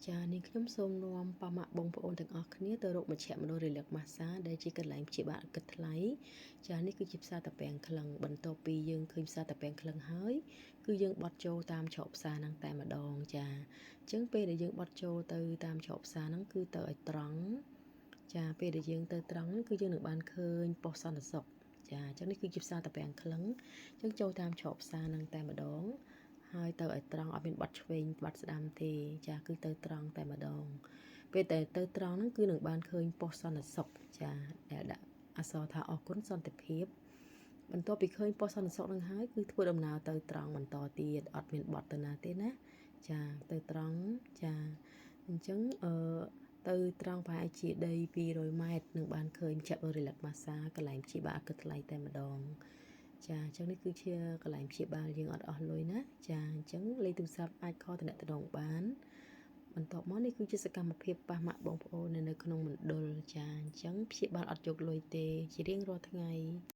ចានាងខ្ញុំសូមនាំប៉ាម៉ាក់បងប្អូនទាំងអស់គ្នាទៅរកមជ្ឈមណ្ឌល Relax Massage ដែលជាកន្លែងព្យាបាលឥតគិតថ្លៃចានេះគឺជាផ្សារតាពាំងក្លឹងបន្ទាប់ពីយើងឃើញផ្សារតាពាំងក្លឹងហើយគឺយើងបត់ចូលតាមច្រកផ្សារហ្នឹងតែម្ដងចាអញ្ចឹងពេលដែលយើងបត់ចូលទៅតាមច្រកផ្សារហ្នឹងគឺទៅឲ្យត្រង់ចាពេលដែលយើងទៅត្រង់គឺយើងនឹងបានឃើញប៉ុស្តិ៍សន្តិសុខចាអញ្ចឹងនេះគឺជាផ្សារតាពាំងក្លឹងអញ្ចឹងចូលតាមច្រកផ្សារហ្នឹងតែម្ដងហើយទៅឲ្យត្រង់អត់មានបត់ឆ្វេងបត់ស្ដាំទេចាគឺទៅត្រង់តែម្ដងពេលតែទៅត្រង់ហ្នឹងគឺនឹងបានឃើញប៉ុស្តិ៍សន្តិសុខចាដែលដាក់អក្សរថាអរគុណសន្តិភាពបន្ទាប់ពីឃើញប៉ុស្តិ៍សន្តិសុខនឹងហើយគឺធ្វើដំណើរទៅត្រង់បន្តទៀតអត់មានបត់ទៅណាទេណាចាទៅត្រង់ចាអញ្ចឹងអឺទៅត្រង់ប្រហែលជាដី200ម៉ែត្រនឹងបានឃើញមជ្ឈមណ្ឌល Relax Massage កន្លែងព្យាបាលឥតគិតថ្លៃតែម្ដងចាអញ្ចឹងនេះគឺជាកន្លែងព្យាបាលយើងអត់អស់លុយណាចាអញ្ចឹងលេខទូរស័ព្ទអាច call ទំនាក់ទំនងបានបន្ទាប់មកនេះគឺជាសកម្មភាពប៉ះម៉ាក់បងប្អូននៅក្នុងមណ្ឌលចាអញ្ចឹងព្យាបាលអត់យកលុយទេជារៀងរាល់ថ្ងៃ។